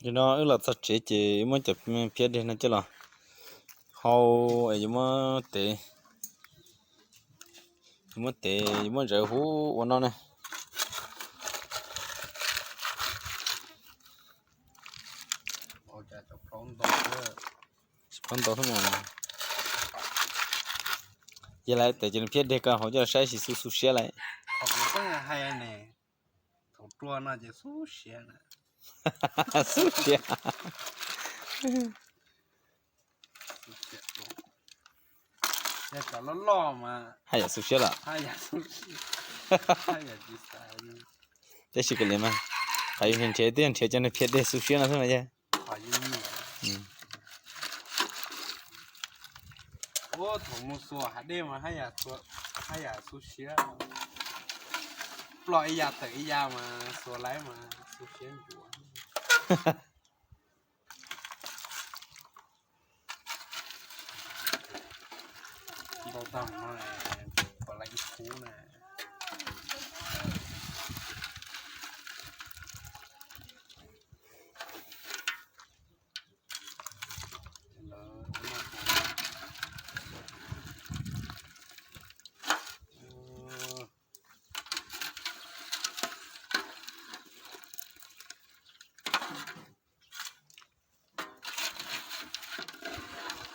Nim no wb los txog tsev ces muab cov phiab deg no coj los hau, yuav muab tev, yuav muab tev, yuav muab ntsaws huv ua no ne. Tsis paub ntau thiab mas. Yog lawv tes ces nws phiab deg koj hauv coj los saib sis xub xub siab lawm. Thaum rua no ces xub siab na. Xub siab. Yog cov loj loj mas haj yam xub siab lawm. Tab sis kav liam mas, qhov yus nrhiav twb yog nrhiav cov nws phiab deg xub siab no xwb mas yog. Ua thaum mus xuas hav dej mas haj yam xub siab, ploj ib yam tawm ib yam mas xuas lawv mas xub siab ncuav. Ntau tag no, pom lawv ib khub na.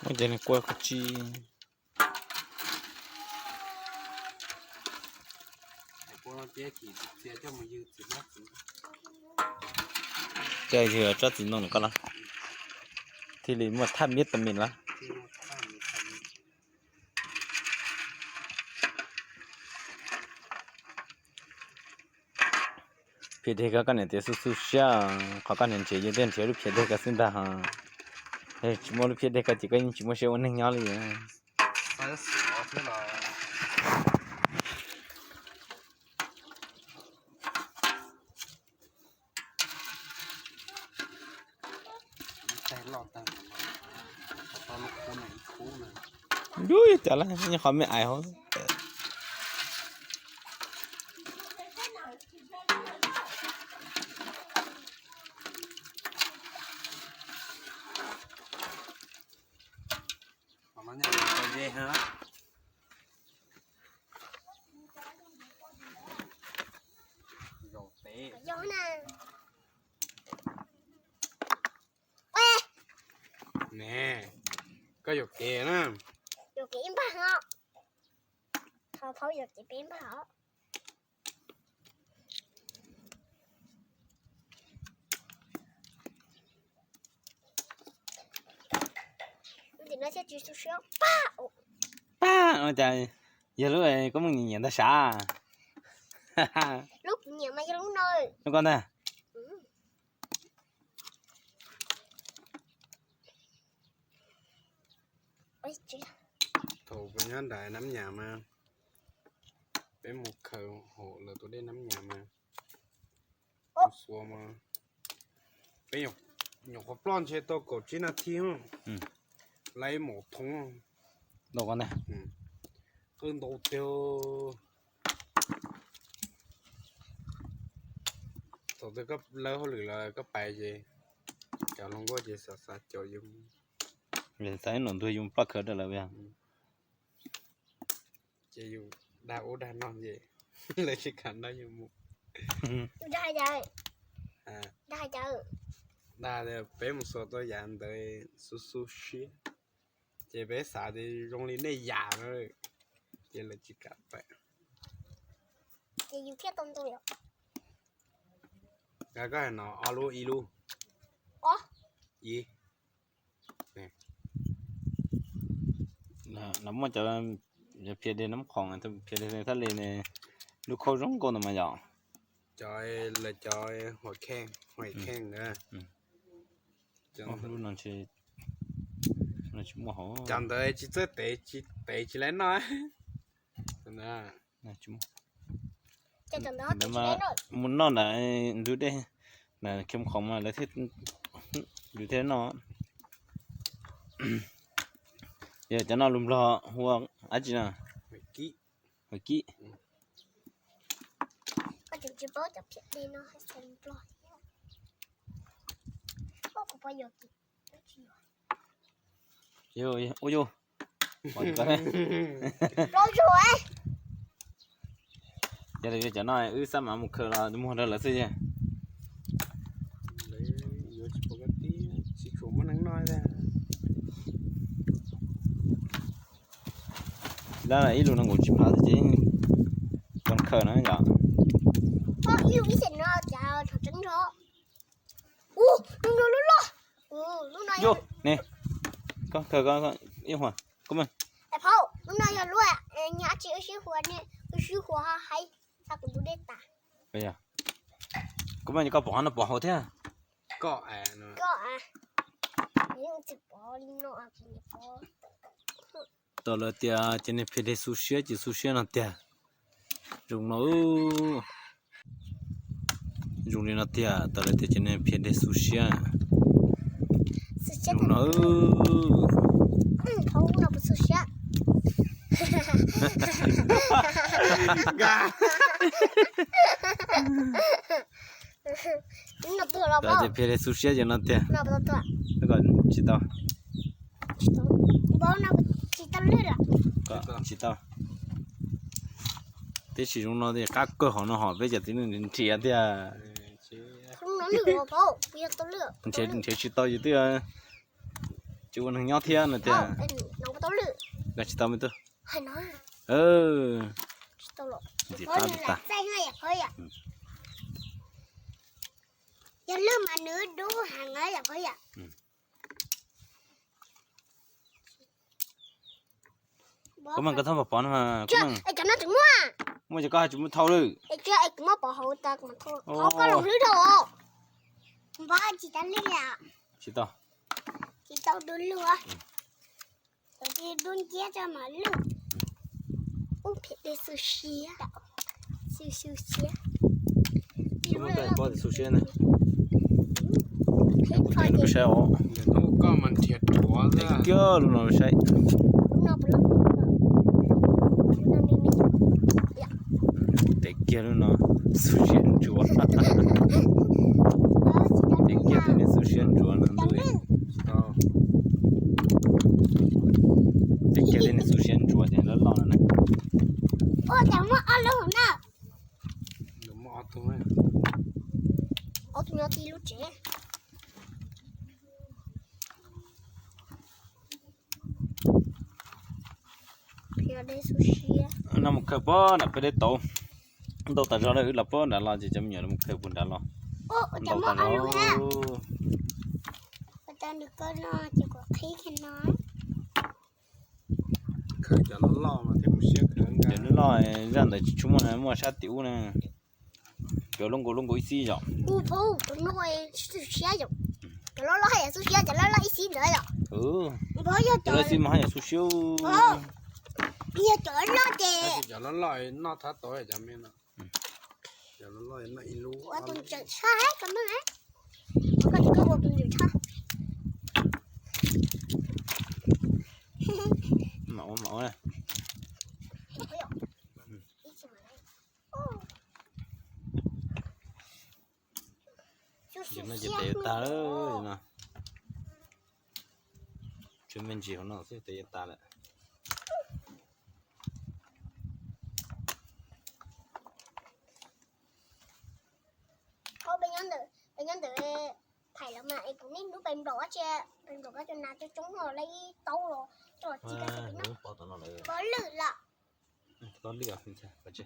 Ua cas nws kua kuv tsis Cas yog tsob txiv ntoo koj los thiaj li muaj thaj miab tau mis lawm. Phiab deg koj, koj niam tias xub xub siab, qhov koj niam nrhiav yus thiaj nrhiav lub phiab deg koj xwb ntag. Yog tsis muaj lub phiab deg koj ces koj yeej tsis muaj siab ua neeg nyob li. Yus yog cov lawm, nyob qhov me ais hauv. Ne, koj yuam kev na. Yuam kev ib npag os. Thaum thaum yuam kev peb npag os. Pab, ua cas yog lub koj muaj nyiam nyiam ntag sav. Lub kuv nyiam mas yog lub no. Lub koj ntag. Thaum peb nyob nram Nab Nyas mas peb mus khaws hauv lawv tus dej Nab Nyas mas, mus xuas mas peb nyuam qhuav ploj ntshe tau kaum tsib nas this, lawv ib maum thoob, qw ntau tiag. Thaum twg koj lawb hauj lwm los koj pais ces cov hluas nkauj ces xav xav caum yus, xav ib nus ntuag yus ploj khaws rau lawv. Ces yus dag ub dag no ces lawv tsis kam nrog yus mus. Dag tias peb mus xuas tau yam ntawd xub xub siab, ces peb xav tias zoo li nej yam na, ces lawv tsis kam pais. Koj hais no ob lub ib lub. Los muaj cov phiab deg nab khoom, phiab deg thaj li ne, lub khauj zoo nkauj ntawd mas yom. Cov, lawv cov huam kheej, huam kheej ntawd. Lub no tsis muaj hauv. Cov ntawd tsis txawj tev, tsis tev tsis laiv noj. Mus noj nram ntug dej, nram khev khoom mas lawv thiaj, yus thiaj noj. Yog cov no lus Nplog hu ua dab tsi no? Hwj kib. Hwj kib. Koj tseem tsis paub cov phiab deg no hais tias Nplog thiab. Ua yog, ua yog. Los zus. Yog li cov no wb xab mav mus khaws los muag rau lawv xwb. Yuav tsis pom koj tib, tsis tshua muaj neeg noj. Tsis dab ib lus no nkaum tsib phav xwb ces tau khaws na yom. Ib lub ib xees no cas tseeb nrho. Ub, lub no lub loj. Lub no yog, ne, koj khaws ib huam, koj mej. Phauj, lub no yog lub, nyob tsis wb sib hua ne, wb sib hua hais, txhob kuv tus dej tas. Kuv mej, koj pom qhov no pom hauv thiab. Koj, koj, tsis pom li no. Tau lawv tias ces neeg phiaj dej xu siab ces xu siab no tiag. Zoo no, zoo li no tiag, tau lawv tias ces neeg phiaj dej xu siab. Zoo no. Tau ces phiaj dej xu siab ces no tiag. Tsis tau. Tsis tau. Tib si zoo no qab kawg hauv no hos peb cov txiv neej nrhiav tiag. Nrhiav tsis tau yus twb tsis ua neeg nyob thiab no tiag. Tsis tau me tub. Ntxim qab tas. Yog lwj mas nws dub heev na yom. Kuv mas koj txhob pom pom no mas. Muaj ces koj hais tsis muaj thau lwj. Kuv muab pov hauv tas kuv thau, koj los hlwb dhau. Npog tsis tau lwj. Tsis tau. Tsis tau dub lwj. Dub nciab tso mas lwj. Ub, phiaj dej xu siab. Xu xu siab. Xu siab na. Saib os. Kiag lub no saib. Tev kiag lub no, xu siab ntsuav. Tev kiag tej niag xu siab ntsuav no ntuj. Tev kiag tej niag xu siab ntsuav ces loj loj no na. Ob tug nyob tib lub tsev. No mus khaws puag nram peb dej tauv. Ntau tas zog lawm, wb los puag nrad los ces cov me nyuam mus khaws puag nrad los. Ntau tas zog. Cov loj loj zaj ntawd tsis tshua muaj na, muaj sab tim ub na. Cov loj nkaus loj nkaus ib xib yom. Cov loj loj haj yam xu siab, cov loj loj ib xib ntawd yom. Cov loj ib xib mas haj yam xu siab. Yog cov loj ces cov loj loj noj thab tau cov me no. Ua tus ntseem tshaj, koj mej, koj tus koj ua tus ntseem tshaj. Mam ua mam ua. Ces no ces tes yuav tag lawm no. Tshuav me ntsis hauv no xwb tes yuav tag lawm. Peb nyob ntawm phais los mas es kuv niaj hnub pes nplaum dab tsi, pes nplaum koj cov nas coob coob no lawv ib taub los coj los txiv koj txiv peb noj.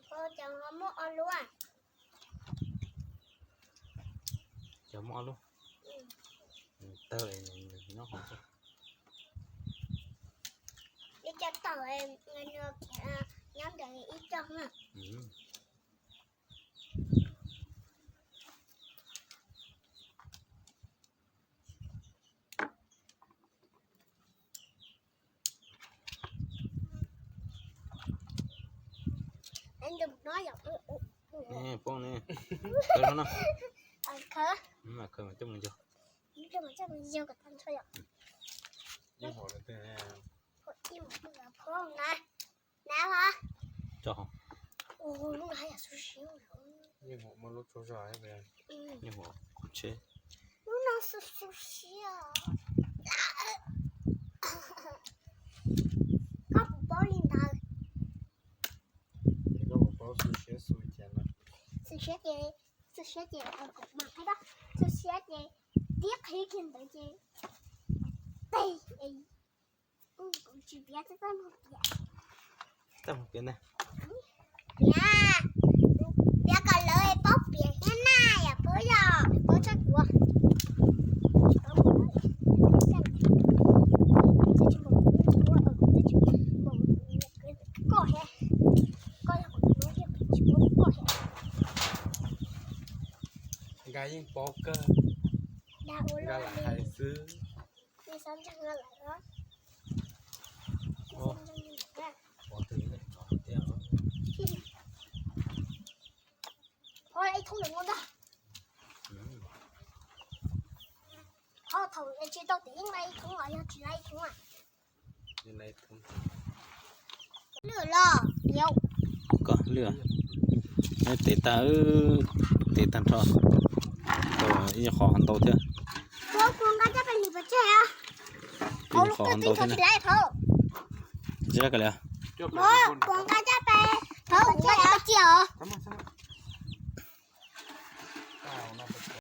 Pov lwm lawm. Cov muaj ob lub. Tawg nyob hauv. Ib co tawg nyob ntawd ib co na. Poob ne. Khaws no. Khaws mas coj mus nco. Ib pliag mas coj mus yog kom tag nrho yom. Ib hom lawv twg ne? Ib hom lawv phob na. Na hov. Coj hov. Ua lub no haj yam xu siab. Ib hom muaj lub tsaug zog. Ib hom kuv tsheb. Lub no xu xu siab. Koj puas paub li ntawd? Koj puas paub xu siab xu cas no? Xu siab ces, xu siab ces, mas hais koj, xu siab ces tib qhib kiag ntawd ces teg. Kuv tsis piav, txaj muag piav. Txaj muag piav na. Piav, piav kom lawv paub piav thiab na, yam paub yog paub txaj kuv. Koj, koj yog kuv tus hlub, koj tsis paub koj thiab. Nkaj yeej paub kawg. Nkaj lam hais xwb. Ib thoob ntawm no ntag. Qhov thaum tsis tau tias yeej laj ib thoob los yog tsis laj ib thoob. Lwj los, koj lwj, neb tes tag, tes tag nrho, ib qho ntau thiab. Ib qho ntau thiab na. Tsis laj kawg li. Ib qho ntau thiab na.